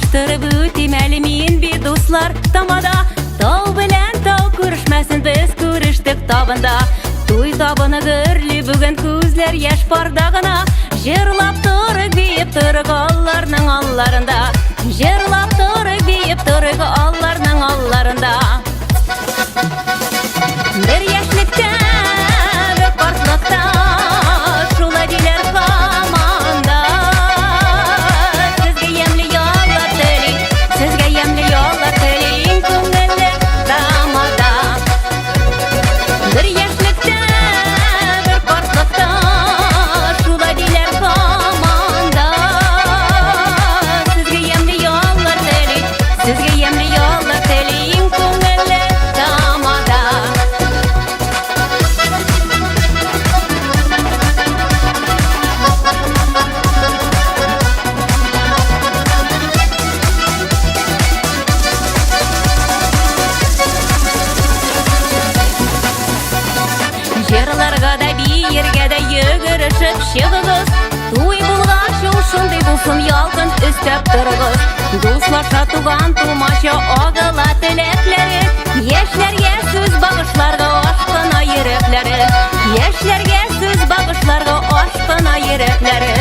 Таныштырып үтим әле мин бит дуслар тамада. Тау белән тау күрешмәсен, без күрештек табында. Туй табыны гөрли бүген күзләр яшь парда гына. Җырлап торык, биеп торык алларның алларында. Җырлап торык, биеп торык алларның алларында. Бер яшьлектә, бер картлыкта шулай диләр һаман да. Сезгә ямьле яллар телим, сезгә ямьле яллар телим, күңелле тамада. Бер яшьлектә, бер картлыкта шулай диләр һаман да. Сезгә ямьле яллар телим, сезгә ямьле яллар телим, күңелле тамада. Җырларга да биергә дә йөгерешеп чыгыгыз. Туй булгач ул шундый булсын, ялкын өстәп торыгыз. Дуслаша туган тумача агыла теләкләре. Яшьләргә сүз багышларга ашкына йөрәкләре. Яшьләргә сүз багышларга ашкына йөрәкләре.